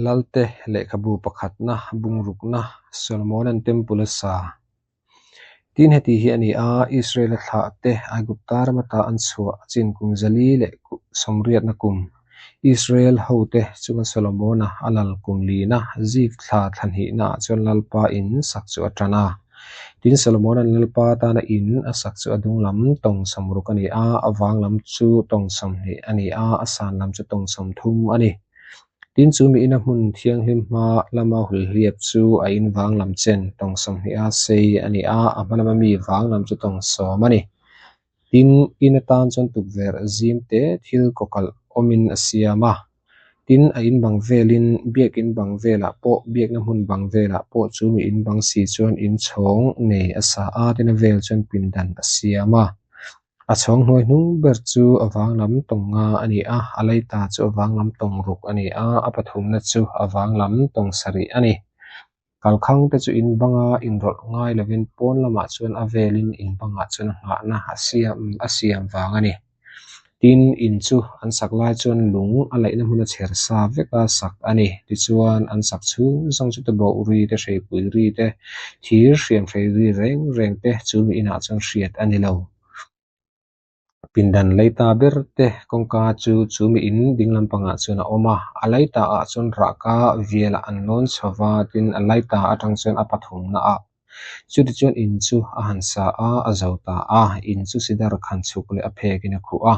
Lalte lehkhabu pakhatna bungrukna Solomona'n Temple a sa. Tin heti hi a ni a, Israela thlahte Aigupta ram ata an chhuah chin kum zali leh sawmriatna kum, Israel hote chunga Solomona a lal kum lina Zif thla thlahnihnaah chuan Lalpa in sak chu a tan a. Tin Solomona'n Lalpa tana in a sak chu a dung lam tawng sawmruk a ni a, a vang lam chu tawng 20 a ni a, a san lam chu tawng 30 a ni. Tin chu mi ina hmun thianghlim hma lama hulhliap chu a in vang lam chen tawng 20 a sei a ni a, a hma lama mi vang lam chu tawng 10 a ni. Tin, in atan chuan tukverh zim te thil kawkalh awmin a siam a. Tin, a in bang velin biakin bang velah pawh biakna hmun bang velah pawh chu mi in bang si chuan in chhawng nei a sa a, tin a vel chuan pindan a siam a. A chhawng hnuai hnung ber chu a vang lam tawng nga a ni a, a laita chu a vang lam tawng ruk a ni a, a pathumna chu a vang lam tawng sarih a ni. Kalkhang te chu in banga inrawlh ngai lovin pawn lamah chuan a velin in bangah chuan a nghahna a siam a siam vang a ni. Tin, in chu an sak lai chuan lung a laihna hmun a chher sa vek a sak a ni. Tichuan, an sak chhung zawng chu tuboh ri te, hreipui ri te, thir hriam hrei ri reng reng te chu mi inah chuan hriat a ni lo. Pindan leita ber te kawngka chu chu mi in ding lampangah chuan a awm a, a leita ah chuan rahka vialah an lawn chho va, tin a leita atang chuan a pathumna ah Chutichuan in chu a han sa a, a zo ta a, in chu sidar khan chhuk leh a phekin a khuh a.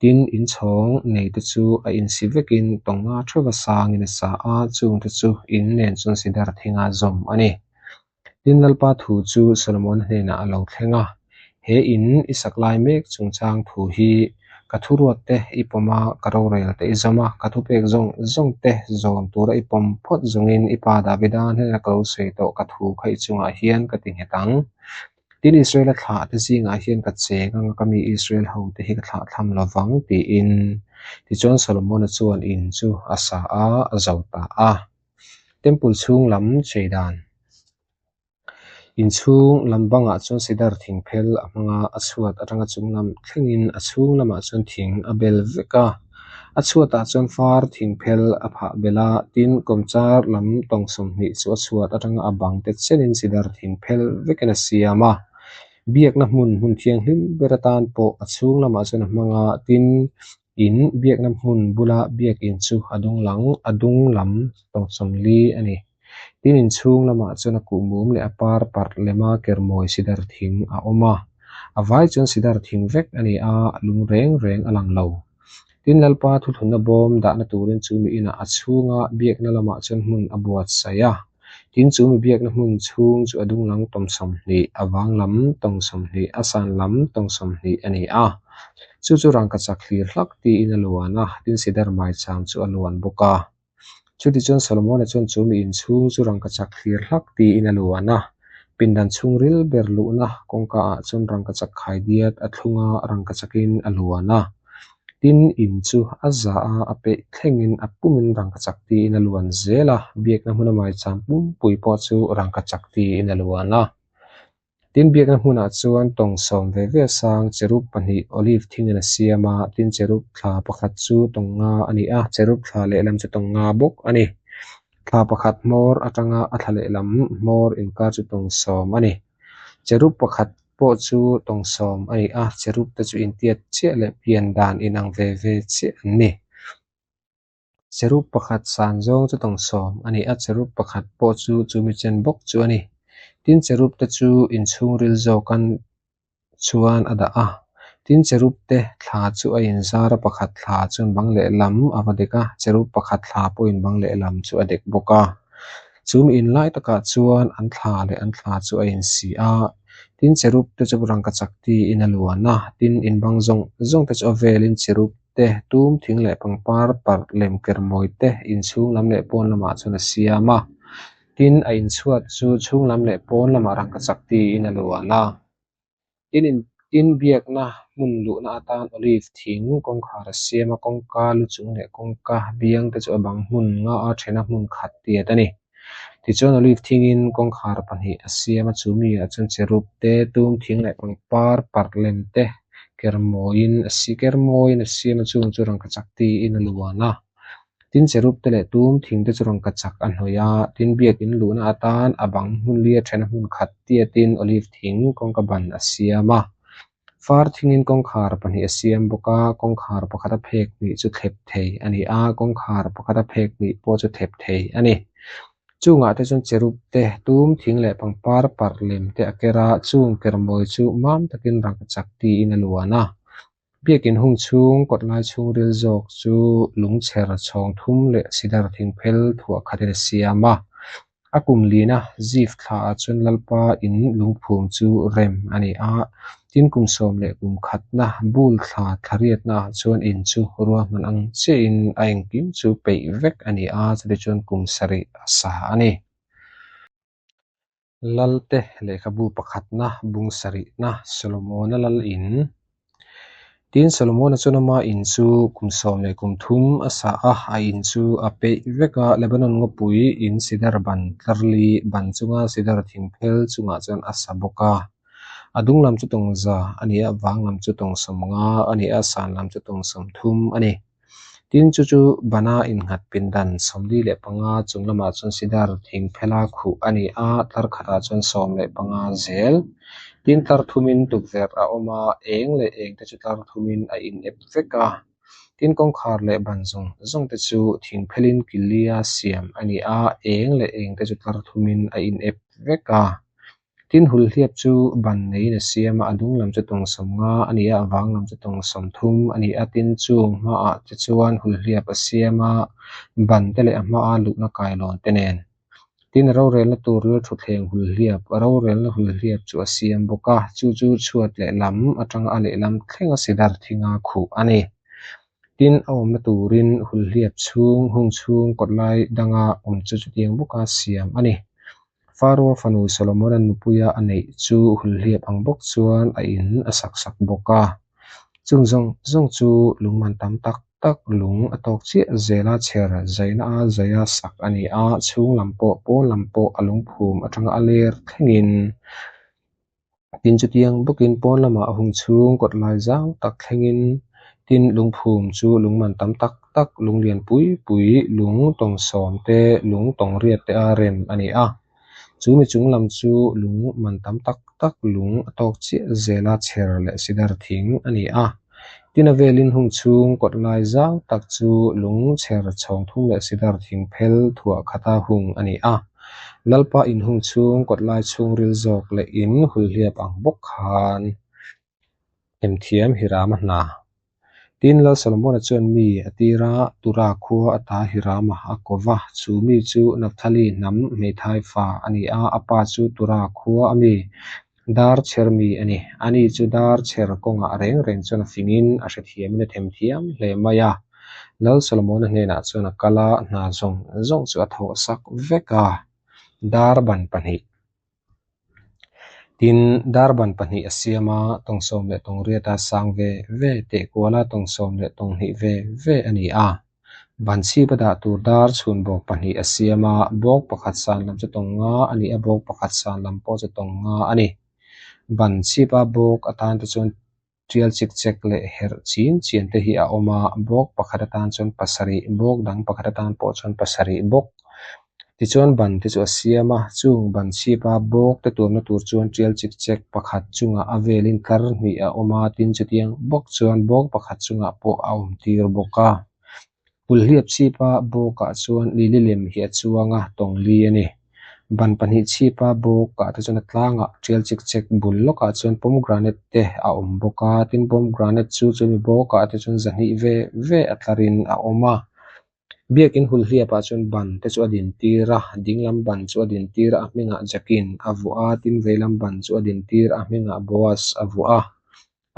Tin, in chhawng nei te chu a insi vekin tawnga theuva sangin a sa a, chungte chu in nen chuan sidar thinga zawm a ni. Tin, Lalpa thu chu Solomona hnenah a lo thleng a, He in i sak lai mek chungchang thu hi ka thuruat te i pawm a, ka rorel te i zawm a, ka thupek zawng zawng te zawm tura i pawm phawt zawngin i pa Davida hnena ka lo sawi tawh ka thu kha i chungah hian ka ti nghet ang. Tin, Israela thlah te zingah hian ka cheng anga ka mi Israel ho te hi ka thlah thlam lo vang tiin. Tichuan Solomona chuan in chu a sa a, a zo ta a. Temple chhung lam chei dan. Inchhung lam bangah chuan sidar thing phel a hmang a, a chhuat atanga chung lam thlengin a chhung lamah chuan thing a bel vek a, a chhuatah chuan far thing phel a phah belh a, tin kawmchar lam tawng 20 chu a chhuat atanga a bang te chenin sidar thing phel vekin a siam a, biakna hmun hmun thianghlim ber atan pawh a chhung lamah chuan a hmang a, tin in biakna hmun bula biakin chu a dung lang a dung lam tawng 40 a ni. Tin inchhung lamah chuan a kuhmum leh a par parh lema kermawi sidar thing a awm a, a vai chuan sidar thing vek a ni a, lung reng reng a lang lo. Tin Lalpa thuthlunna bawm dahna turin chu mi inah a chhunga biakna lamah chuan hmun a buatsaih a. Tin chu mi biakna hmun chhung chu a dung lang tawng 20, a vang lam tawng 20, a san lam tawng 20 a ni a. Chu chu rangkachak hlir hlak tiin a luan a, tin sidar maicham chu a luan bawk a. Chutichuan Solomona chuan chu mi inchhung chu rangkachak hlir hlak tiin a luan a. Pindan chhungril ber luhna kawngka ah chuan rangkachak khaidiat a thlung a, rangkachakin a luan a. Tin, in chu a za a, a peih thlengin a pumin rangkachak tiin a luan zel a, biakna hmuna maicham pumpui pawh chu rangkachak tiin a luan a. Tin biakna hmunah chuan tawng 10 ve ve sang cherub pahnih olive thingin a siam a, tin cherub thla pakhat chu tawng nga a ni a, cherub thla lehlam chu tawng nga bawk a ni. Thla pakhat hmawr atanga a thla lehlam hmawr inkar chu tawng 10 a ni. Cherub pakhat pawh chu tawng 10 a ni a, cherub te chu intiat chiah leh pian dan inang ve ve chiah an ni. Cherub pakhat san zawng chu tawng 10 a ni a, cherub pakhat pawh chu chumi chen bawk chu a ni. Tin cherub te chu inchhungril zawkan chuan a dah a, tin cherub te thla chu a inzar a, pakhat thla chuan bang lehlam a va dek a, cherub pakhat thla pawhin bang lehlam chu a dek bawk a. Chumi inlai takah chuan an thla leh an thla chu a insi a, tin cherub te chu rangkachak tiin a luan a, tin inbang zawng zawng te chu a velin cherub te, tum thing leh pangpar parh lem kermawi te inchhung lam leh pawn lamah chuan a siam a, tin a inchhuat chu chhung lam leh pawn lamah rangkachak tiin a luan a. Tin in tin biakna hmun luhna atan olive thing kawngkhar a siam a, kawngka lu chung leh kawngka biang te chu a bang hmun nga a then a hmun khat tiat a ni. Tichuan olive thingin kawngkhar pahnih a siam a, chu mi ah chuan cherub te, tum thing leh pangpar parh lem te kermawiin a si kermawiin a siam a, chung chu rangkachak tiin a luan a. Tin, cherub te leh tum thing te chu rangkachak a hnawih a, tin biakin luhna atan a bang hmun li a then a hmun khat tiatin olive thing kawngka ban a siam a. Far thingin kawngkhar pahnih a siam bawk a, kawngkhar pakhat a phek hnih chu thlep thei a ni a, kawngkhar pakhat a phek hnih pawh chu thlep thei a ni. Chungah te chuan cherub te, tum thing leh pangpar parh lem te a ker a, chung kermawi chu mam takin rangkachak tiin a luan a. Biakin hung chhung kawt lai chhungril zawk chu lungchher chhawng thum leh sidar thingphel thuah khatin a siam a. A kum lina Zif thlaah chuan Lalpa in lungphum chu rem a ni a, tin kum sawm leh kum khatna bul thla thlariatnaah chuan in chu ruahman ang chiahin a engkim chu peih vek a ni a, chutichuan kum sarih a sa a ni. Lalte lehkhabu pakhatna bung sarihna Solomona lal in. Tin, Solomona chuan ama in chu kum sawm leh kum thum a sa a, a in chu a peih vek a, Lebanon ngawpui in sidar ban tlarli ban chunga sidar thingphel chungah chuan a sa bawk a. A dung lam chu tawng za a ni a, vang lam chu tawng sawmnga a ni a, san lam chu tawng sawmthum a ni. Tin, chu chu bana innghat pindan 45 chung lamah chuan sidar thing phela khuh a ni a, tlar khatah chuan 15 zel. Tin, tlar thumin tukverh a awm a, eng leh eng te chu tlar thumin a inep vek a. Tin, kawngkhar leh ban zawng zawng te chu thing phelin kilia siam a ni a, eng leh eng te chu tlar thumin a inep vek a. Tin, hulhliap chu ban neiin a siam a, a dung lam chu tawng 50 a ni a, a vang lam chu tawng 30 a ni a. Tin, chung hmaah te chuan hulhliap a siam a, ban te leh a hmaa luhna kailawn te nen. Tin, a rorelna tur lalthutthleng hulhliap, a rorelna hulhliap chu a siam bawk a, chu chu chhuat lehlam atanga a lehlam thlenga sidar thinga khuh a ni. Tin, a awmna turin hulhliap chhung, hung chhung, kawtlai danga awm chu chutiang bawka siam a ni. Faroa fanu Solomona nupuia a neih chu hulhliap ang bawk chuan a in a sak sak bawk a. Chung zawng zawng chu lungman tam tak tak lung a tawk chiah zela chher zaina a zaia sak a ni a, chhung lam pawh pawn lam pawh a lungphum atanga a ler thlengin. Tin chutiang bawkin pawn lamah a hung chhung kawt lai zau tak thlengin tin lungphum chu lungman tam tak tak, lung lian pui pui, lung tawng sawm te, lung tawng riat te a rem a ni a. Chu mi chung lam chu lung man tam tak tak, lung a tawk chiah zela chher leh sidar thing a ni a. Tin a velin hung chhung kawt lai zau tak chu lung chher chhawng thum leh sidar thing phel thuah khata hung a ni a. Lalpa inhung chhung kawt lai chhungril zawk leh in hulhliap ang bawk khan themthiam Hirama hna. Tin, Lal Solomona chuan mi a tir a, Tura khua ata Hirama a ko va, chu mi chu Naphtali hnam hmeithai fa a ni a, a pa chu Tura khua a mi, dar chher mi a ni. Ani chu dar chher kawngah reng reng chuan a fingin a hrethiamin a themthiam hle mai a. Lal Solomona hnenah chuan a kal a, hna zawng zawng chu a thawhsak vek a, dar ban pahnih. Tin, dar ban pahnih a siam a, tawng sawm leh tawng riata sang ve ve teh kuala tawng sawm leh tawng hnih ve ve a ni a. Ban chhip a dah tur dar chhun bawk pahnih a siam a, bawk pakhat san lam chu tawng nga a ni a, bawk pakhat san lam pawh chu tawng nga a ni. Ban chhipa bawk atan te chuan tial chik chek leh herh chin chian te hi a awm a, bawk pakhat atan chuan pasarih, bawk dang pakhat atan pawh chuan pasarih bawk. Tichuan ban te chu a siam a, chung ban chhipa bawk te tuamna tur chuan tial chik chek pakhat chungah a velin tlar hnih a awm a, tin chutiang bawk chuan bawk pakhat chungah pawh a awm tir bawk a. Hulhliap chhipa bawkah chuan lili lem hi a chuang a, tawng li a ni. Ban pahnih chhipa bawkah te chuan a tlangah tial chik chek bul lawkah chuan pomegranate te a awm bawk a, tin pomegranate chu chumi bawkah te chuan zahnih ve ve a tlarin a awm a. Biakin hulhliapah chuan ban te chu a din tir a, dinglam ban chu a din tir a, a hmingah Jakin a vuah a, tin veilam ban chu a din tir a, a hmingah Boaz a vuah a.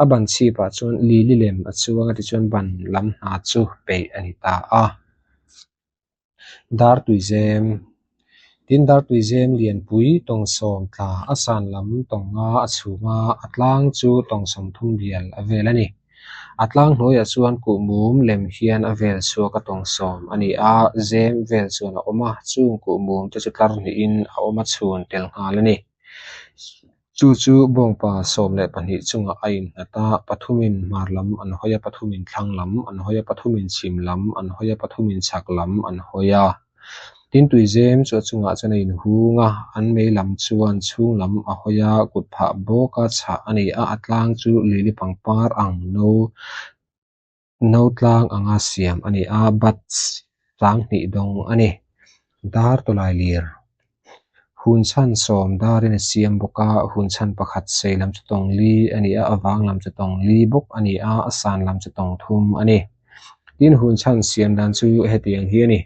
A ban chhipah chuan lili lem a chuang a tichuan ban lam hna chu peih a ni ta a. Dar tuizem Tin dar tuizem lianpui tawng sawm tla a san lam tawng nga a chhum a, a tlang chu tawng 30 bial a vel a ni. A tlang hnuaiah chuan kuhmum lem hian a vel chhuak a tawng sawm a ni a, zem vel chuan a awm a, chung kuhmum te chu tlar hnihin a awm a chhun tel nghal a ni. Chu chu bawngpa 12 chungah a innghat a, pathumin hmar lam an hawi a, pathumin thlang lam an hawi a, pathumin chhim lam an hawi a, pathumin chhak lam an hawi a. Tin, tuizem chu a chungah chuan a inhung a, an mei lam chuan chhung lam a hawi a, kut phah bawka chhah a ni a, a tlang chu lili pangpar ang no no tlang anga siam a ni a, bat 2000 dawng a ni. Dar tawlai lir hun chhan sawm darin a siam bawk a, hun chhan pakhat sei lam chu tawng li a ni a, a vang lam chu tawng li bawk a ni a, a san lam chu tawng thum a ni. Tin, hun chhan siam dan chu hetiang hi a ni.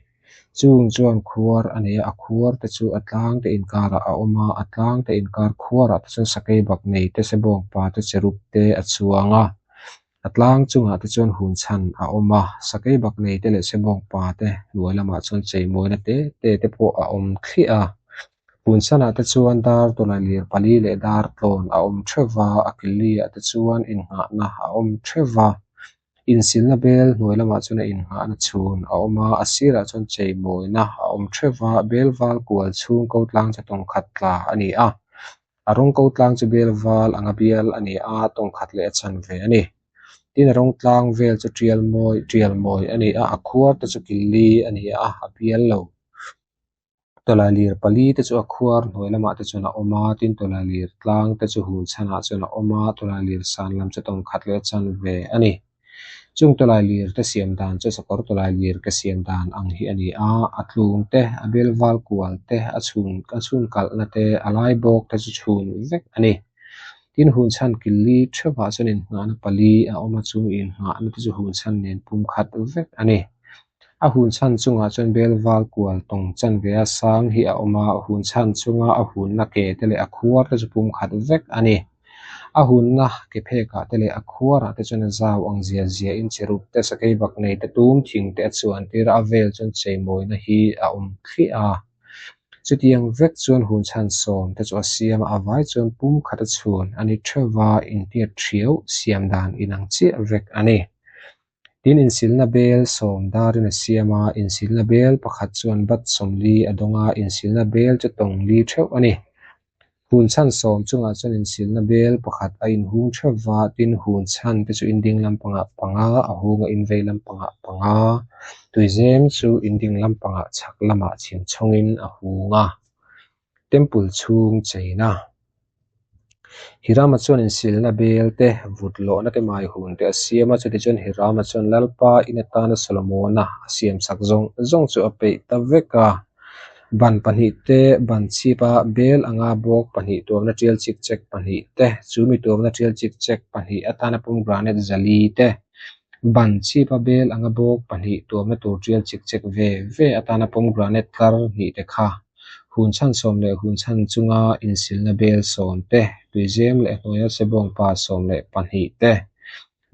Chung chuan khuar a nei a, a khuar te chu a tlang te inkarah a awm a, a tlang te inkar khuarah te chuan sakeibak nei te, sebawngpa te, cherub te a chuang a. A tlang chungah te chuan hun chhan a awm a, sakeibak nei te leh sebawngpa te hnuai lamah chuan cheimawina te te te pawh a awm thliah a. Hun chhanah te chuan dar tawlailir pali leh dar tlawn a awm theuh va, a kiliah te chuan innghahna a awm theuh va. Insilna bel hnuai lamah chuan a innghahna chhun a awm a, a sirah chuan cheimawina a awm theuh va, bel val kual chhung ko tlang chu tawng khat tla a ni a. A rawng ko tlang chu bel val anga bial a ni a, tawng khat leh a chan ve a ni. Tin, a rawng tlang vel chu tial mawi tial mawi a ni a, a khuar te chu kil li a ni a, a bial lo. Tawlailir pali te chu a khuar hnuai lamah te chuan a awm a, tin tawlailir tlang te chu hun chhanah chuan a awm a, tawlailir san lam chu tawng khat leh a chan ve a ni. Chung tawlailir te siam dan chu sakawr tawlailir ke siam dan ang hi a ni a, a tlung te, a bel val kual te, a chhun a chhun kalhna te, a lai bawk te chu chhun vek a ni. Tin, hun chhan kil li theuhah chuan innghahna pali a awm a, chung innghahna te chu hun chhan nen pum khat vek a ni. A hun chhan chungah chuan bel val kual tawng chan ve a sang hi a awm a, hun chhan chunga a hunna ke te leh a khuar te chu pum khat vek a ni. A hunna ke phekah te leh a khuarah te chuan a zau ang zia zia in cherub te, sakeibak nei te, tum thing te a chuan tir a, a vel chuan cheimawina hi a awm thliah a. Chutiang vek chuan hun chhan sawm te chu a siam a, a vai chuan pum khat a chhun a ni theuh va, inhniat thiau siam dan inang chiah vek a ni. Tin, insilna bel sawm darin a siam a, insilna bel pakhat chuan bat 40 a dawng a, insilna bel chu tawng li theuh a ni. Hun chhan sawm chungah chuan insilna bel pakhat a inhung theuh va, tin hun chhan te chu inding lampangah panga a hung a, invei lampangah panga, tuizem chu inding lampangah chhak lamah chhim chhawngin a hung a. Temple chhung cheina. Hirama chuan insilna bel te, vut lawhna te mai hun te a siam a, chutichuan Hirama chuan Lalpa in atana Solomona a siamsak zawng zawng chu a peih ta vek a. Ban pahnih te, ban chhipa bel anga bawk pahnih tuamna tial chik chek pahnih te, chu mi tuamna tial chik chek pahnih atana pomegranate 400 te, ban chhipa bel anga bawk pahnih tuamna tur tial chik chek ve ve atana pomegranate tlar hnih te kha. Hun chhan sawm leh hun chhan chunga insilna bel sawm te, tuizem leh hnuaia sebawngpa 12 te,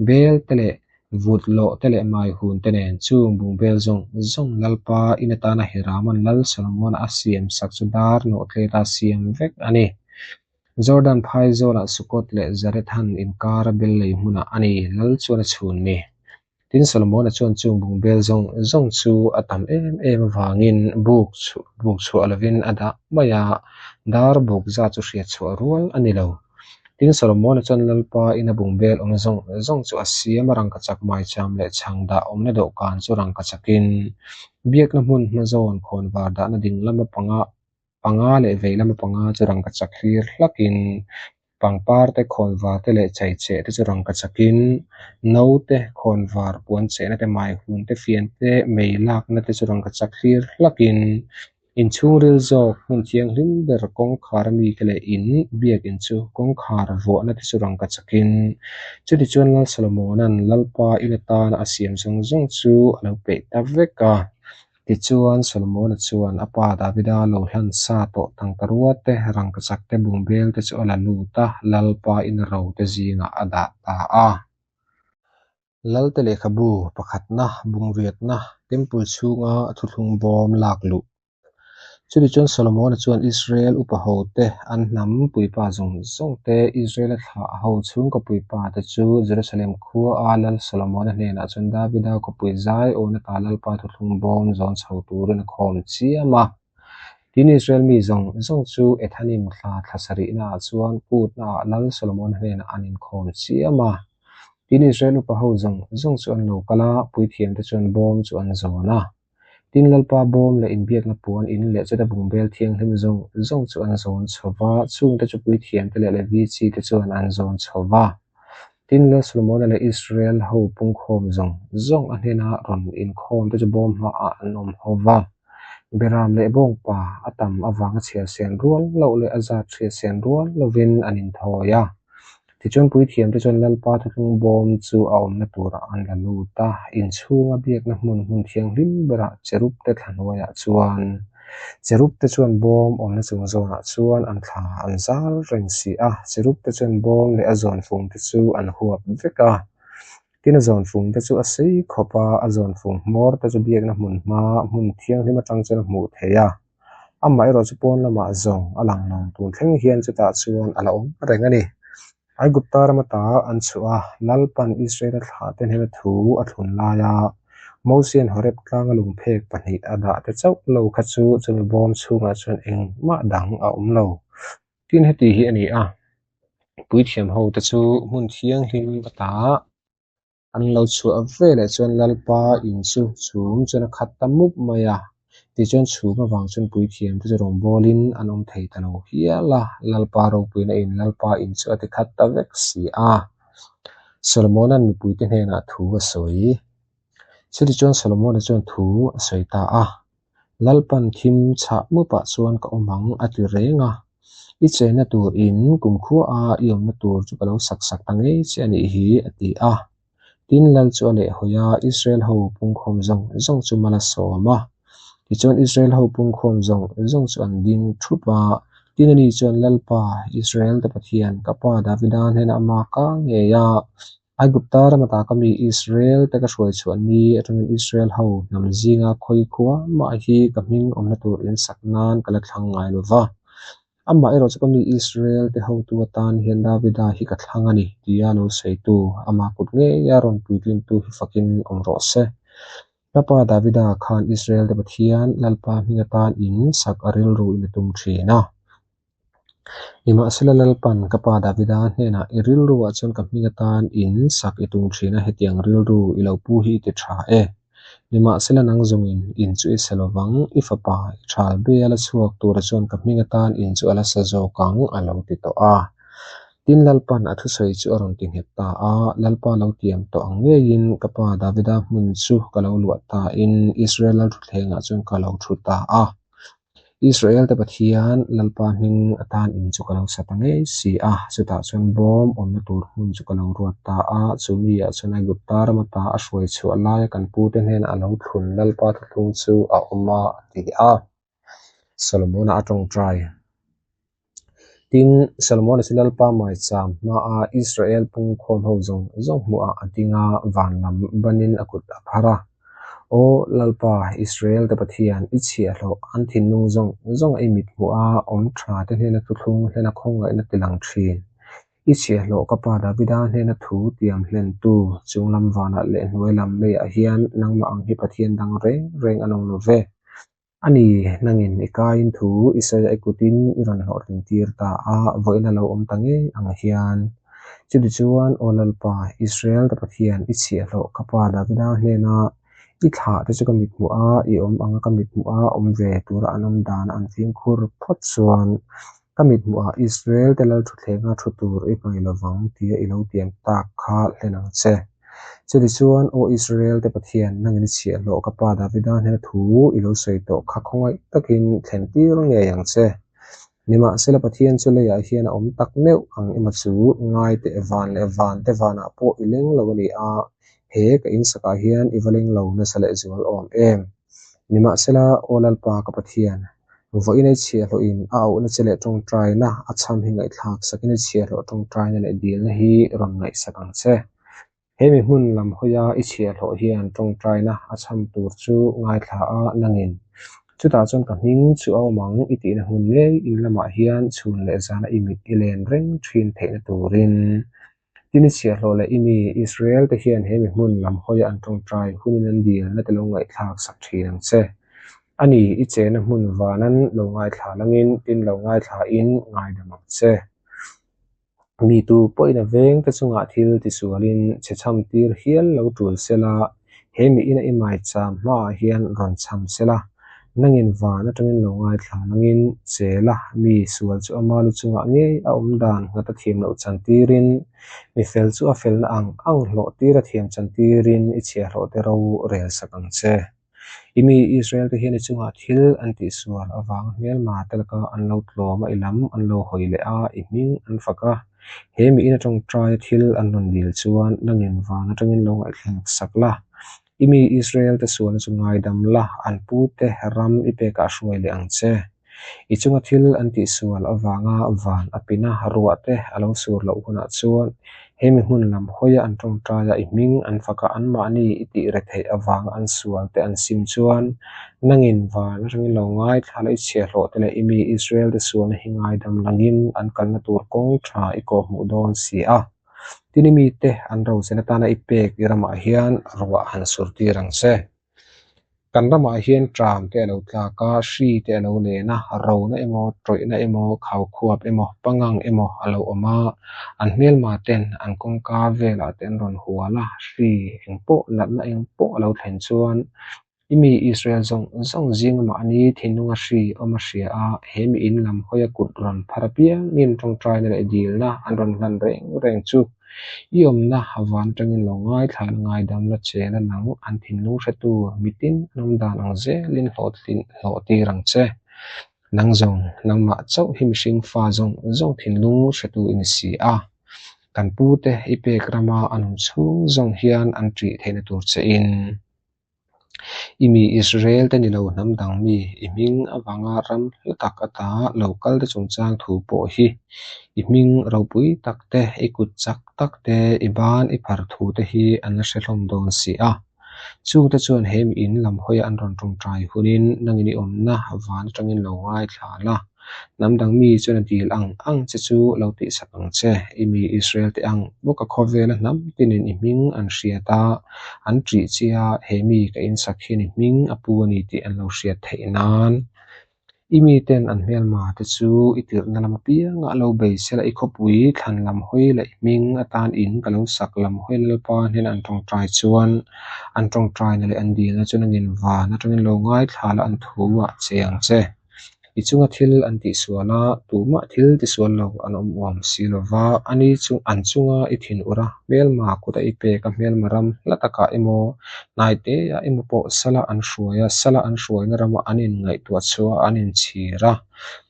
bel te leh vut lawh te leh mai hun te nen chung bungbel zawng zawng Lalpa in atana Hiraman Lal Solomona a siam sak chu dar nawh tleta siam vek a ni. Jordan phaizawlah Sukot leh Zarethan inkara bel lei hmunah a ni Lal chuan a chhun ni. Tin, Solomona chuan chung bungbel zawng zawng chu a tam em em avangin buk buk chhuah lovin a dah mai a, dar buk zat chu hriat chhuah rual a ni lo. Tin, Solomona chuan Lalpa ina bungbel awm zawng zawng chu a siam a, rangkachak maicham leh chhang dah awmna dawhkan chu rangkachakin biakna hmun hma zawn khawnvar dahna ding lama panga panga leh vei lama panga chu rangkachak hlir hlakin pangpar te, khawnvar te leh chaicheh te chu rangkachakin no te, khawnvar puan chehna te, mai hun te, fian te, mei lakna te chu rangkachak hlir hlakin inchhungril zawk hmun thianghlim ber kawngkhar mite leh in biakin chu kawngkhar vuahna te chu rangkachakin chutichuan Lal Solomona'n Lalpa in atana a siam zawng zawng chu a lo peih ta vek a. Tichuan, Solomona chuan a pa Davida lo hlan sa tawh tangkarua te, rangkachak te, bungbel te chu a la lut a, Lalpa in ro te zingah a dah ta a. Lalte lehkhabu pakhatna, bungriatna, Temple chhunga thuthlung bawm lak luh. Chutichuan Solomona chuan Israel upa ho te, an hnam puipa zawng zawng te, Israela thlah ho chhungkaw puipa te chu Jerusalem khua a Lal Solomona hnenah chuan Davida khawpui zai awna ta Lalpa thuthlung bawm zawn chho turin a khawm chiam a. Tin, Israel mi zawng zawng chu Ethanim thla thla sarihnaah chuan kutnaah Lal Solomona hnenah an inkhawm chiam a. Tin, Israel upa ho zawng zawng chu an lo kal a, puithiamte chuan bawm chu an zawn a. Tin, Lalpa bawm leh inbiakna puan in leh chuta bungbel thianghlim zawng zawng chu an zawn chho va, chungte chu puithiamte leh Levi chite chuan an zawn chho va. Tin, Lal Solomona leh Israel ho pungkhawm zawng zawng a hnena rawn inkhawmte chu bawm hmaah an awm ho va. Beram leh bawngpa a tam avanga chhiar sen rual loh leh a zat hriat sen rual lovin an inthawi a. Tichuan puithiamte chuan Lalpa thuthlung bawm chu a awmna turah an la lut a, inchhunga biakna hmun hmun thianghlim berah cherubte thla hnuaiah chuan cherubte chuan bawm awmna chung zawnah chuan an thla an zal reng si a, cherubte chuan bawm leh a zawnfungte chu an huap vek a. Tin a zawnfungte chu a sei khawp a, a zawnfung hmawr te chu biakna hmun hma hmun thianghlim atang chuan a hmuh theih a. Amaherawh chu pawn lamah zawng a lang lo tun thleng hian chutah chuan a la awm reng a ni. Aigupta ram ata an chhuah a, Lalpan Israela thlahte hnena thu a thlun laia Mosian Horeb tlanga lungphek pahnih a dah te chauh lo kha chu chumi bawm chhungah chuan engmah dang a awm lo. Tin heti hi a ni a, puithiam hote chu hmun thianghlim ata An lo chhuah veleh chuan Lalpa in chu chhum chuan a khat ta mup mai a, tichuan chhum avang chuan puithiamte chu rawngbawlin an awm thei ta lo hial a, Lalpa ropuina in Lalpa in chu a ti khat ta vek si a. Solomona'n mipuite hnenah thu a sawi. Chutichuan Solomona chuan thu a sawi ta a. Lalpan thim chhah mupah chuan ka awm ang a ti reng a, I chenna tur in kumkhua a i awmna tur chu ka lo sak sak ta ngei che a nih hi a ti a. Tin Lal chu a lehhawi a, Israel ho pungkhawm zawng zawng chu mal a sawm a. Tichuan Israel ho pungkhawm zawng zawng chu an ding thup a, tin ani chuan Lalpa, Israel te Pathian, ka pa Davida hnenah ama ka ngei a, Aigupta ram ata ka mi Israel te ka hruai chhuah ni atangin Israel ho hnam zinga khawi khua mah hi ka hming awmna tur in sak nan ka la thlang ngai lo va. Amah erawh chu ka mi Israel te hotu atan hian Davida hi ka thlang a ni tia lo sawitu ama kut ngeia rawn puitlintu hi fakin awm rawh se. Ka pa Davida khan Israel te Pathian Lalpa hming atan in sak a rilru in a tum thin a. Nimahsela Lalpan ka pa Davida hnenah i rilruah chuan ka hming atan in sak i tum thin a, hetiang rilru i lo pu hi i ti tha e. Nimahsela nang zawngin in chu i sa lovang, i fapa i thal be a la chhuak tura chuan ka hming atan in chu a la sa zawk ang a lo ti tawh a. Tin Lalpan a thusawi chu a rawn ti nghet ta a, Lalpa lo tiam tawh ang ngeiin ka pa Davida hmun chu ka lo luah tain Israel lalthutthlengah chuan ka lo thu ta a. Israel te Pathian Lalpa hming atan in chu ka lo sa ta ngei si a, chutah chuan bawm awmna tur hmun chu ka lo ruat ta a, chu mi ah chuan Aigupta ram ata a hruai chhuah laia kan pute hnenah a lo thlun Lalpa thuthlung chu a awm a, a ti a. Solomona a tawngtai. Tin, Solomona chu Lalpa maicham hmaa Israel pungkhawm ho zawng zawng hmuhah a ding a, van lam banin a kut a phar a. Aw Lalpa, Israel te Pathian, i chhiahhlawh an thinlung zawng zawng a i mit hmuh a, awm tha te hnena thuthlung hlena khawngaihna ti lang thin. I chhiahhlawh ka pa Davida hnena thu tiam hlentu chung lam vanah leh hnuai lam leiah hian nangmah ang hi Pathian dang reng reng an awm lo ve. A ni, nangin i kaiin thu i sawi a, i kutin i rawn hlawhtlin tir ta a, vawiin a lo awm ta ngei ang hian. Chutichuan, Aw Lalpa, Israel te Pathian, i chhiahhlawh ka pa Davida hnena i thlah te chu ka mithmuh a, i awm anga ka mithmuh a awm ve tura an awm dan an fimkhur phawt chuan ka mithmuh ah Israel te lalthutthlenga thu tur i hmai lovang tia i lo tiam tak kha hlen ang che. Chutichuan, Aw Israel te Pathian, nangin i chhiahhlawh ka pa Davida hnena thu i lo sawi tawh kha khawngaih takin thlen tir ngei ang che. Nimahsela Pathian chu leiah hian a awm tak meuh ang emaw chu ngai teh van leh van te vanah pawh i leng lo a ni a, he ka insakah hian i va leng lo nasa lehzual awm em? Nimahsela, Aw Lalpa ka Pathian, Vawiin ei chhiahhlawhin a auhna che leh tawngtaina a chham hi ngaihthlak sakin i chhiahhlawh tawngtaina leh dilna hi rawn ngaihsak ang che. He mi hmun lam hawia i chhiahhlawh hian tawngtaina a chham tur chu ngaithla a nangin chutah chuan ka hming chu a awm ang i tihna hmun ngei in lamah hian chhun leh zana i mit i len reng thin theihna turin Tin i chhiahhlawh leh i mi Israel te hian he mi hmun lam hawia an tawngtai hunin an dilna te lo ngaihthlak sak thin ang che. A ni, i chena hmun vanan lo ngaithla langin, tin lo ngaithlain ngaidam ang che. Mi tu pawhin a vengte chungah thil tisualin chhe chham tir hial lo tul sela, he miin a i maicham hmaah hian rawn chham sela, nangin van atangin lo ngaithla langin chela mi sual chu ama lu chungah ngei a awm dan nghat a thiam loh chan tirin, mi fel chu a felna ang ang hlawh tir a thiam chan tirin i chhiahhlawh te ro rel sak ang che. I mi Israel te hian i chungah thil an tihsual avanga hmelma te laka an lo tlawm a, i lam an lo hawi leh a, i hming an fak a. He miin a tawngtai a thil an rawn dil chuan nangin van atangin lo ngaihthlak sak la. I mi Israel te sualna chu ngaidam la, an pute ram i pekah hruai leh ang che. I chunga thil an tihsual avanga van a pin a, ruah te a lo sur loh hunah chuan hemi hmun lam hawia an tawngtai a, i hming an fak a, anmahni i tih re theih avanga an sual te an sim chuan nangin van atangin lo ngaithla la, i chhiahhlawh te leh i mi Israel te sualna hi ngaidam langin an kalna tur kawng tha i kawhhmuh dawn si a. Tin i mite an rochen atana i pek i ramah hian ruah han sur tir ang che. Kan ramah hian ṭam te a lo tlak a, hri te a lo len a, rona emaw, tawihna emaw, khaukhuap emaw, pangang emaw a lo awm a, an hmelma ten an kawngka velah te an rawn hual a, hri eng pawh, natna eng pawh a lo thlen chuan i mi Israel zawng zawng zinga mahni thinlunga hri awm a hria a, he mi in lam hawia kut rawn phar apiangin ṭawngṭaina leh dilna an rawn hlan reng reng chu. I awmna van atangin lo ngaithla la ngaidam la chen a nang an thinlung hretu mitin an awm dan ang zelin hlawh tir ang che. Nang zawng, nangmah chauh hi mihring fa zawng zawng thinlung hretu i ni si a. Kan pute i pek rama an awm chhung zawng hian an ṭih theihna tur che in. I mi Israel te ni lo hnam dang mi i hming avanga ram hla tak ata lo kal te chungchang thu pawh hi i hming ropui tak te, i kut chak tak te, i ban i phar thu te hi an la hre hlawm dawn si a. Chungte chuan he mi in lam hawia an rawn tawngtai hunin nangin i awmna van atangin lo ngaithla la. Hnam dang mi chuan a dil ang ang che chu lo tihsak ang che. I mi Israel te ang bawka khawvela hnam tinin i hming an hriat a, an ṭih che a, he mi ka insak hian i hming a pu a ni tih an lo hriat theih nan. I miten an hmelma te chu i tirhna lam apiangah lo bei sela i khawpui thlan lam hawi leh i hming atan in ka lo sak lam hawi Lalpa hnena an ṭawngṭai chuan an ṭawngṭaina leh an dilna chu nangin van aṭangin lo ngaithla la an thu ah che ang che. I chunga thil an tihsual a, tumah thil tisual lo an awm uam si lo va, ani chu an chunga i thin ur a, hmelma kut a i pek a, hmelma ram hla takah emaw, hnai teah emaw pawh sala an hruai a, sala an hruaina rama an inngaihtuah chhuah a, an inchhir a,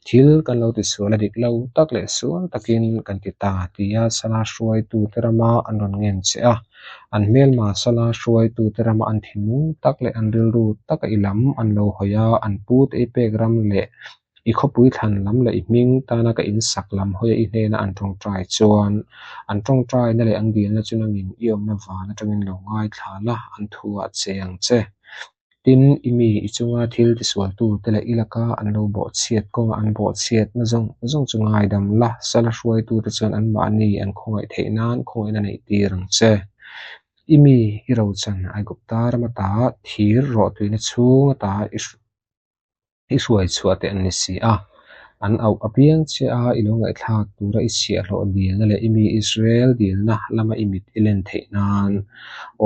thil kan lo tisual a dik lo tak leh sual takin kan ti ta tia sala hruaitute rama an rawn ngen che a. An hmelma sala hruaitute rama an thinlung tak leh an rilru taka i lam an lo hawi a, an pute i pek ram leh i khawpui thlan lam leh i hming tana ka insak lam hawia i hnena an tawngtai chuan an tawngtaina leh an dilna chu nangin i awmna van atangin lo ngaithla la, an thu ah che ang che. Tin, i mi i chunga thil tisualtute leh i laka an lo bawhchhiat kawnga an bawhchhiatna zawng zawng chu ngaidam la, sala hruaitute chuan anmahni an khawngaih theih nan khawngaihna neih tir ang che. I mi i rochan Aigupta ram ata thir rawhtuina chhung ata i I hruai chhuah te an ni si a, an auh apiang che a i lo ngaihthlak tura i chhiahhlawh dilna leh i mi Israel dilna lama i mit i len theih nan.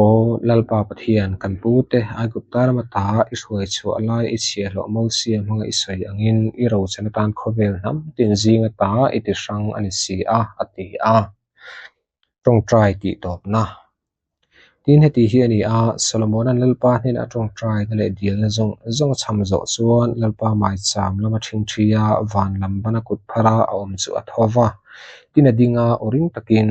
Aw Lalpa Pathian, kan pute Aigupta rama ta i hruai chhuah laia i chhiahhlawh Mosia hmanga i sawi angin i rochan atan khawvel hnam tin zinga ta i ti hrang a ni si a, a ti a. Tawngtai tih tawpna. Tin, heti hi a ni a, Solomona'n Lalpa hnenah tawngtaina leh dilna zawng zawng a chham zawh chuan Lalpa maicham lama ṭhingṭhi a, van lam bana kut phara a awm chu a tho va. Tin, a ding a, aw ring takin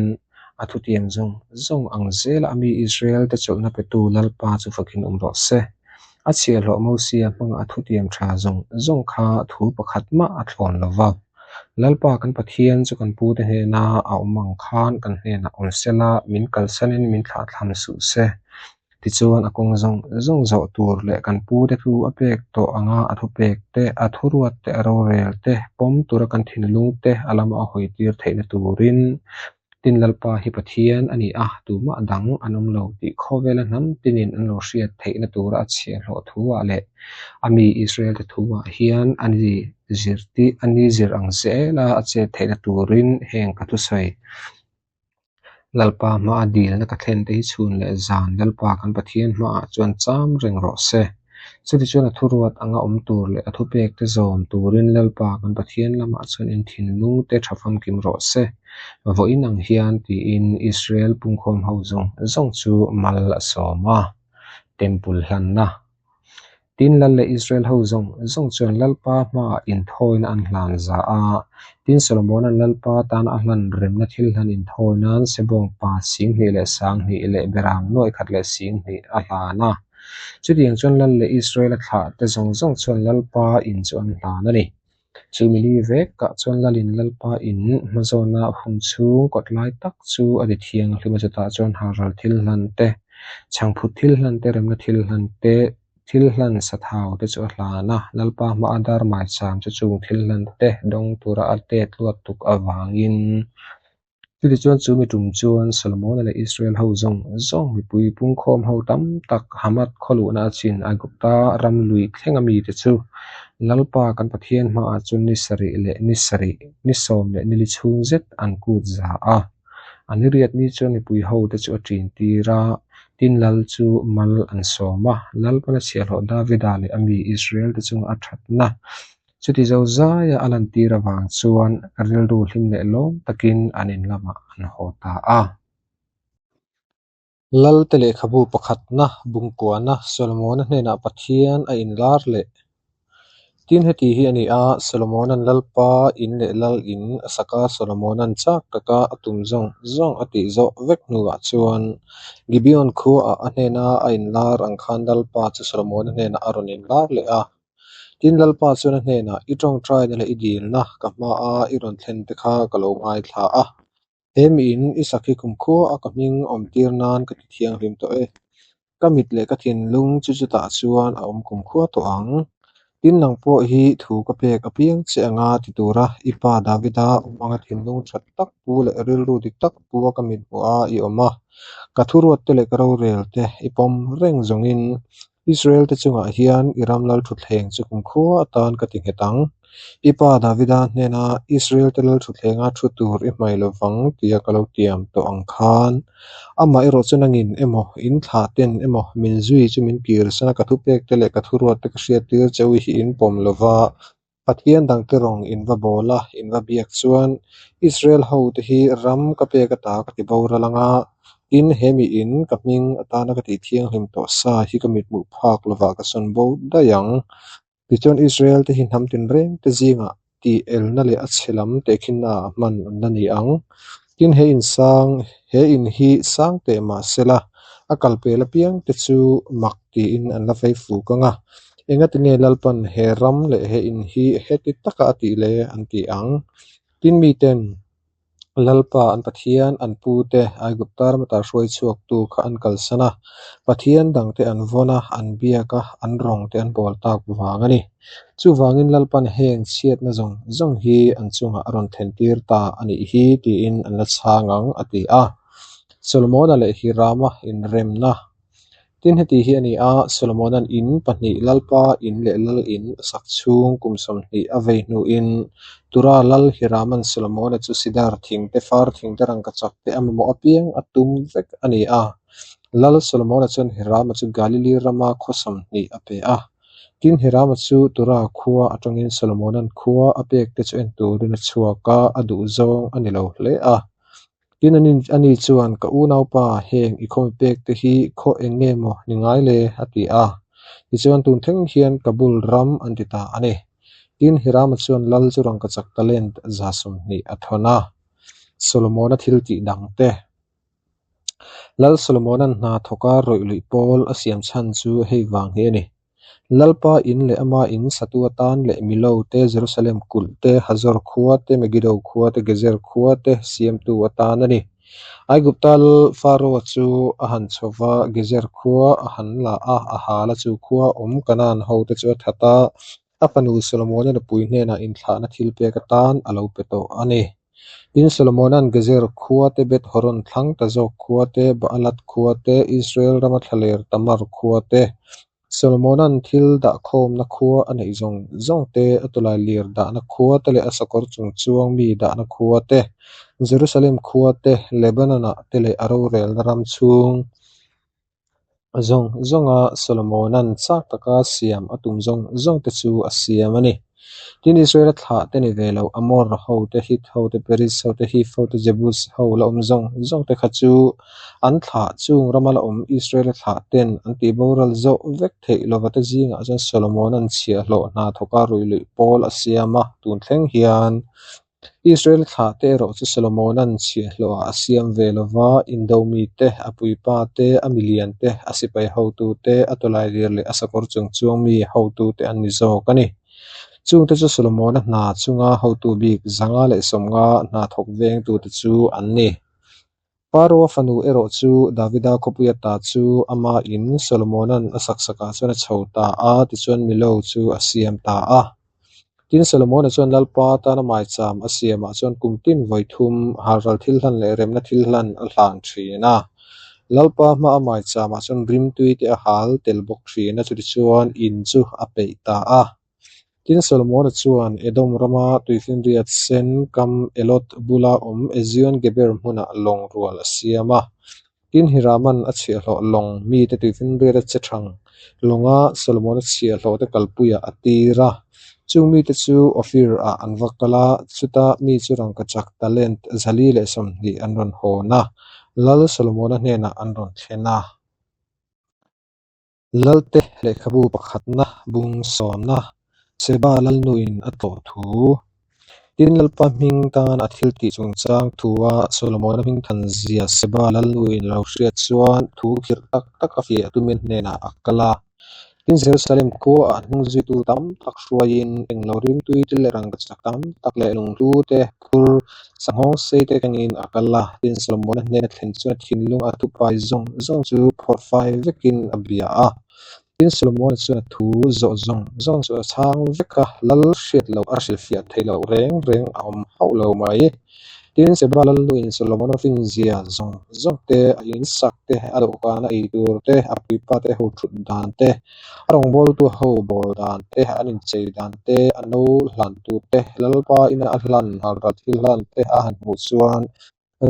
a thutiam zawng zawng ang zela a mi Israel te chawlhna petu Lalpa chu fakin awm rawh se. A chhiahhlawh Mosia hmangah a thutiam ṭha zawng zawng kha thu pakhat mah a thlawn lo va. Lalpa kan Pathian chu kan pute hnena a awm ang khan kan hnenah awm sela, min kalsanin min thlahthlam suh se. Tichuan a kawng zawng zawng zawh tur leh kan pute thu a pek tawh anga a thupek te, a thuruat te, a rorel te pawm tura kan thinlung te a lama a hawitir theihna turin. Tin, Lalpa hi Pathian a ni a, tumah dang an awm lo tih khawvela hnam tinin an lo hriat theihna tura a chhiahhlawh thuah leh a mi Israelte thuah hian a ni zirtir a ni zir ang zela a chet theihna turin heng ka thusawi Lalpa hmaa dilna ka thlen te hi chhun leh zan Lalpa kan Pathian hmaah chuan cham reng rawh se. Chutichuan a thuruat anga awm tur leh a thupek te zawm turin Lalpa kan Pathian lamah chuan in thinlung te tha famkim rawh se. Vawiin ang hian tiin Israel pungkhawm ho zawng zawng chu mal a sawm a, Temple hlanna. Tin, Lal leh Israel ho zawng zawng chuan Lalpa hmaah inthawina an hlan za a. Tin, Solomona'n Lalpa tana a hlan remna thil hlan inthawi nan Sebawng pa 2000 leh 2000 leh Beram nuaih khat leh 2000 a hlan a. Chutiang chuan Lal leh Israel-a thlah te zawng zawng chuan Lalpa in chu an hlan a ni. Chu mili vekah chuan Lalin Lalpa in hmazawna hun chhung kawt lai tak chu a ti thianghlim a, chutah chuan halral thil hlan te, chhangphut thil hlan te, remna thil hlan te, thil hlan sathau te chu a hlan a. Lalpa hmaa dar maicham chu chung thil hlan te dawng tura a tet luat tuk avangin Chutichuan chu mi tum chuan Solomona leh Israel ho zawng zawng mipui pungkhawm ho tam tak Hamath khaw luhna a chin Aigupta ram lui thlenga mite chu Lalpa kan Pathian hmaah chuan ni sarih leh ni sarih, ni sawm leh ni li chhung zet an kut za a. A ni riat ni chuan mipui hote chu a ṭin tir a, tin Lal chu mal an sawm a, Lalpana chhiahhlawh Davida leh a mi Israel te chunga a ṭhatna Chuti zo zaia a lantir avang chuan rilru hlim leh lawm takin an in lamah an haw ta a. Lalte lehkhabu pakhatna Bungkuana Solomona hnenah Pathian a inlar leh. Tin, heti hi a ni a, Solomona'n Lalpa in leh Lal in a sak a, Solomona'n chak taka a tum zawng zawng a tih zawh vek hnuah chuan Gibeon khuaah a hnena a inlar ang khan Lalpa chu Solomona hnenah a rawn inlar leh a. Tin, Lalpa chuan a hnenah, I tawngtaina leh i dilna ka hmaa i rawn thlen te kha ka lo ngaithla a. He miin i sakhi kumkhua a ka hming awmtir nan ka ti thianghlim tawh e. Ka mit leh ka thinlung chu chutah chuan a awm kumkhua tawh ang. Tin, nang pawh hi thu ka pek apiang che anga ti tura i pa Davida awm anga thinlung that tak pu leh rilru dik tak pu a ka mit hmuh a i awm a. Ka thuruatte leh ka rorel te i pawm reng zawngin Israel te chungah hian i ram lal thutthleng chu kumkhua atan ka ti nghet ang. I pa Davida hnena Israel te lal thutthleng a thu tur i hmai lovang tia ka lo tiam tawh ang khan, amah erawh chu nangin emaw, in thlah ten emaw min zui chu min kirsan a, ka thupek te leh ka thuruat te ka hriattir che u hi in pawm lova, Pathian dangte rawng in va bawl a, in va biak chuan Israel hote hi ram ka pek ata ka ti boral ang a, tin he miin ka hming atana ka tih thianghlim tawh sa hi ka mithmuh phak lovah ka sawn bo daih ang. Tichuan Israel te hi hnam tinreng te zingah tih elna leh a chhe lam tehkhinna ah hman an la ni ang. Tin he in sang, he in hi sang teh mah sela, a kal pel apiang te chu mak tiin an la vei fuk ang a, engati nge Lalpan he ram leh he in hi heti taka a tih le an ti ang. Tin miten Lalpa an Pathian an pu te Aigupta ram ata hruai chhuaktu kha an kalsan a, Pathian dangte an vawn a, an biak a, an rawng te an bawl tak vang a ni. Chuvangin Lalpan heng chhiatna zawng zawng hi an chungah a rawn thlentir ta a nih hi tiin an la chhang ang a ti a. Solomona leh Hirama inremna Tin, heti hi a ni a, Solomona'n in pahnih Lalpa in leh Lal in a sak chhung kum 20 a vei hnuin Tura Lal Hirama'n Solomona chu sidar thing te, far thing te, rangkachak te a mamawh apiang a tum vek a ni a. Lal Solomona chuan Hirama chu Galili rama khaw 20 a pe a. Tin, Hirama chu Tura khua atangin Solomona'n khua a pek te chu en turin a chhuak a, a duhzawng a ni lo hle a. Tin, ani chuan, Ka unaupa, heng i khawmi pek te hi khaw eng nge maw ni ngai le? a ti a. Tichuan, tun thleng hian Kabul ram an ti ta a ni. Tin, Hirama chuan lal chu rangkachak talent 120 a thawn a. Solomona thil tih dang te. Lal Solomona'n hna thawka rawih luih pawl a siam chhan chu hei vang hi a ni. Lalpa in leh ama in satu atan leh Milo te, Jerusalem kulh te, Hazor khua te, Megiddo khua te, Gezer khua te siamtu atan a ni. Aigupta lal Pharaoh chu a han chho va, Gezer khua a han la a, a hal a, chu khua awm Kanaan hote chu a that a, a fanu Solomona nupui hnenah inthlahna thilpek atan a lo pe tawh a ni. Tin, Solomona'n Gezer khua te, Beth Horon thlang ta zawk khua te, Baalath khua te, Israel rama thlaler Tamar khua te, Solomona'n thil dahkhawmna khua a neih zawng zawng te, a tawlailir dahna khua te leh a sakawr chung chuang mi dahna khua te, Jerusalem khua te, Lebanon-ah te leh a rorelna ram chhung zawng zawnga Solomona'n chak taka siam a tum zawng zawng te chu a siam a ni. Tin, Israela thlah te ni ve lo, Amor ho te, Hit ho te, Periz ho te, Hiv ho te, Jebus ho la awm zawng zawng te kha chu an thlah chung rama la awm Israela thlah ten an tih boral zawh vek theih lova te zingah chuan Solomona'n chhiahhlawh hna thawka ruih luih pawl a siam a, tun thleng hian Israel thlah te erawh chu Solomona'n chhiahhlawhah a siam ve lo va, indo mite, a puipa te, a milian te, a sipai hotu te, a tawlailir leh a sakawr chung chuang mi hotu te an ni zawk a ni. Chungte chu Solomona hna chunga hotu bik 150 hna thawk vengtute chu an ni. Pharaoh-a fanu erawh chu Davida khawpui ata chu ama in Solomona'n a sak sakah chuan a chho ta a, tichuan Milo chu a siam ta a. Tin, Solomona chuan Lalpa tana maicham a siamah chuan kum tin vawi thum halral thil hlan leh remna thil hlan a hlan thin a. Lalpa hmaa maichamah chuan rimtui te a hal tel bawk thin a, chutichuan in chu a peih ta a. Tin, Solomona chuan Edom rama tuifinriat sen kam Eloth bula awm Ezion-Geber hmunah lawng rual a siam a. Tin, Hiraman a chhiahhlawh lawng mite tuifinriata che thang lawnga Solomona chhiahhlawhte kalpuiah a tir a. Chung mite chu Ophir-ah an va kal a, chuta mi chu rangkachak talent 420 an rawn hawn a, Lal Solomona hnenah an rawn thlen a. Lalte lehkhabu pakhatna bung sawmna Seba Lalnuin a tlawh thu. Tin, Lalpa hming tan a thil tih chungchang thua Solomona hming than zia Seba Lalnuin a lo hriat chuan thu khirh tak tak a fiah tumin hnenah a kal a. Tin, Jerusalem khuaah hnung zuitu tam tak hruaiin englo rimtui te leh rangkachak tam tak leh lunghlu te, phur sanghawng sei te kengin a kal a. Tin, Solomona hnena thlen chuan a thinlung a thupai zawng zawng chu phawrh fai vekin a bia a. Tin, Solomona chuan a thu zawh zawng zawng chu a chhang vek a, lal hriat loh a hrilhfiah theih loh reng reng a awm hauh lo mai. Tin, Seba lalnuin Solomona finzia zawng zawng te, a insak te, a dawhkana ei tur te, a puipa te ho thut dan te, a rawngbawltu ho bawl dan te, an inchei dan te, a no hlan tur te, Lalpa ina a hlan halral thil hlan te a han hmuh chuan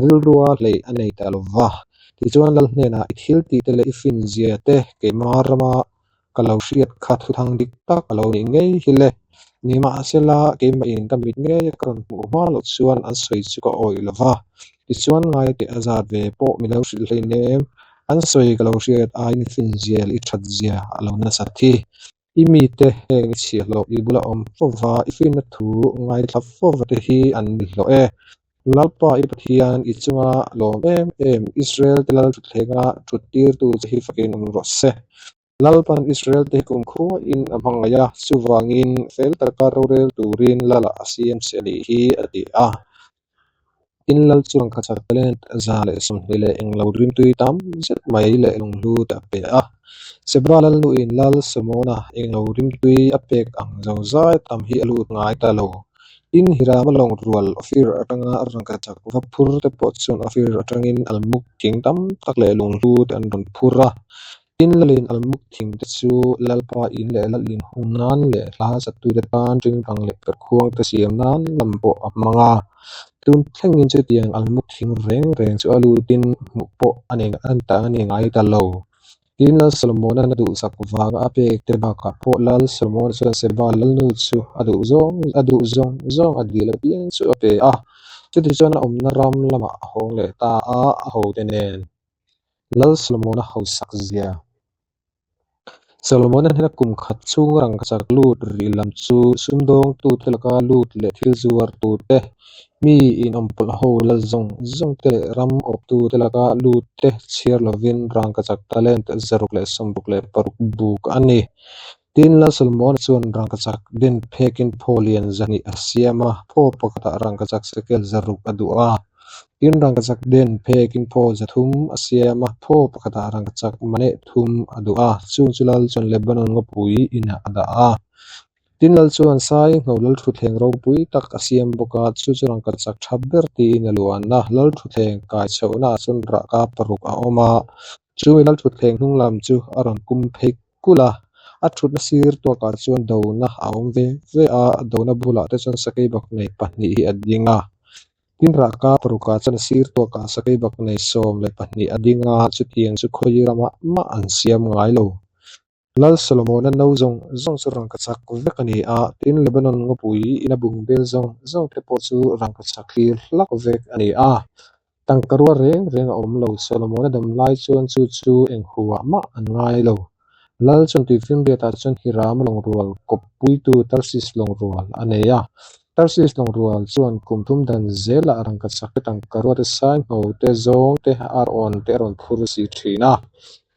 rilrua hleih a nei ta lo va. Tichuan Lal hnenah i thil tih te leh i finzia te keimah rama ka lo hriat kha thuthang dik tak a lo nih ngei hi le. Nimahsela, keimahin ka mit ngeia ka rawn hmuh hma loh chuan an sawi chu ka awih lo va. Tichuan ngaite a zat ve pawh mi lo hrilh hleinem. An sawi ka lo hriat aiin finzia leh i thatzia a lo nasa thi. I mite heng i chhiahhlawh i bula awm fova, i finna thu ngaithla fova te hi an ni hlawh e. Lalpa i Pathian i chunga lawm em em Israel te lal thutthlenga thut tirtu che hi fakin awm rawh se. Lalpa'n Israel te hi kumkhuain a hmangaih a, chuvangin fel taka rorel turin Lalah a siam che a nih hi, a ti a. Tin, Lal chuan khachak talent 120 leh englo rimtui tam zet mai leh lunghlu te a pe a. Seba Lalnuin Lal Solomona englo rimtui a pek ang zozai tam hi a lut ngai ta lo. Tin, Hirama lawng rual Ophir atanga rangkachak va phur te pawh chuan Ophir atangin almuk thing tam tak leh lunghlu te an rawn phur a. Tin, Lalin almuk thing te chu Lalpa in leh Lal in hung nan leh hla sattute tan tingtang leh perhkhuang te siam nan lam pawh a hmang a. Tun thlengin chutiang almuk thing reng reng chu a lutin hmuh pawh a ni ngai ta lo. Tin, Lal Solomona'n a duhsak vanga a pek te bakah pawh Lal Solomona chuan Seba lalnu chu a duh zawng a duh zawng zawng a dil apiang chu a pe a. Chutichuan a awmna ram lamah a hawng leh ta a, a hote nen. Lal Solomona hausak zia. Solomona hnena kum khat chhung rangkachak lut rih lam chu sumdawngtute laka lut leh thil zuartute, mi inawmpawlh ho lal zawng zawng te leh ram awptute laka lut te chhiar lovin rangkachak talent 666 buk a ni. Tin, Lal Solomona chuan rangkachak den phekin phaw lian 200 a siam a, phaw pakhatah rangkachak sekel 600 a duh a. Tin, rangkachak den phekin phaw 300 a siam a, phaw pakhatah rangkachak maneh thum a duh a. Chung chu Lal chuan Lebanon ngawpui inah a dah a. Tin, lal chuan sai ngho lalṭhutthleng ropui tak a siam bawk a, chu chu rangkachak ṭha ber tiin a luan a. Lalṭhutthleng kai chhohnaah chuan rahka paruk a awm a, chumi lalṭhutthleng hnung lam chu a rawn kum phei kulh a. A ṭhutna sir tuakah chuan dona a awm ve ve a, dona bulah te chuan sakeibaknei pahnih hi a ding a. Tin, rahka parukah chuan a sir tuakah sakeibaknei 12 a ding a, chutiang chu khawi ramah mah an siam ngai lo. Lal Solomona no zawng zawng chu rangkachak vek a ni a, tin Lebanon ngawpui ina bungbel zawng zawng te pawh chu rangkachak hlir hlak vek a ni a. Tangka rua reng reng a awm lo, Solomona dam lai chuan chu chu eng huah mah an ngai lo. Lal chuan tuifinriatah chuan Hirama lawngrual kawppuitu Tarsis lawngrual a nei a. Tarsis lawngrual chuan kum thum dan zelah rangkachak te, tangka rua te, saingho te, zawng te, arawn te a rawn phur si thin a.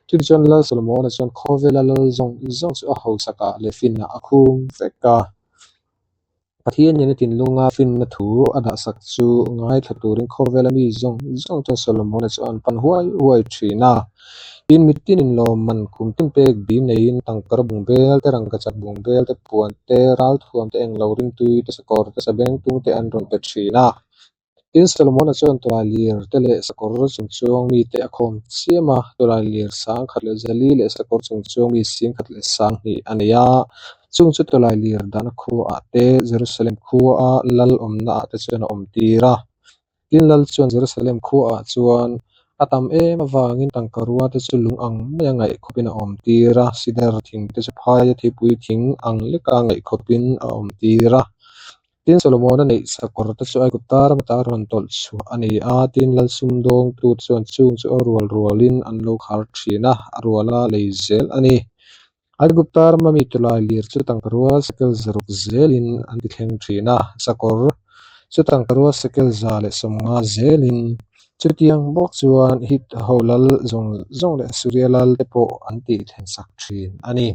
Chutichuan Lal Solomona chuan khawvela lal zawng zawng chu a hausakah leh finah a khum vek a. Pathian nena thinlunga finna thu a dahsak chu ngaithla turin khawvela mi zawng zawng chuan Solomona chu an pan huai huai thin a. Tin, mitinin lawmman kum tin pek bim neiin tangkar bungbel te, rangkachak bungbel te, puan te, ralthuam te, englo rimtui te, sakawr te, sabengtung te an rawn pe thin a. Tin, Solomona chuan tawlailir te leh sakawr chungchuang mite a khawm chiam a, tawlailir 1400 leh sakawr chungchuang mi 10,200 a nei a. Chung chu tawlailir dahna khuaah te, Jerusalem khua lal awmnaah te chuan a awmtir a. Tin, lal chuan Jerusalem khuaah chuan a tam em avangin tangka rua te chu lung ang maia ngaih khawpin a awmtir a, sidar thing te chu phaia theipui thing ang leka ngaih khawpin a awmtir a. Tin, Solomona neih sakawr te chu Aigupta ram ata rawn tawlh chhuah a ni a, tin, lal sumdawngtu chuan chung chu a rual rualin an lo khar thin a, a ruala lei zel a ni. Aigupta rama mi tawlai lir chu tangkarua sekel 600 zelin an ti thleng thin a, sakawr chu tangkarua sekel 150 zelin. Chutiang bawk chuan Hit ho lal zawng zawng leh Suria lal te pawh an tih thlen sak thin a ni.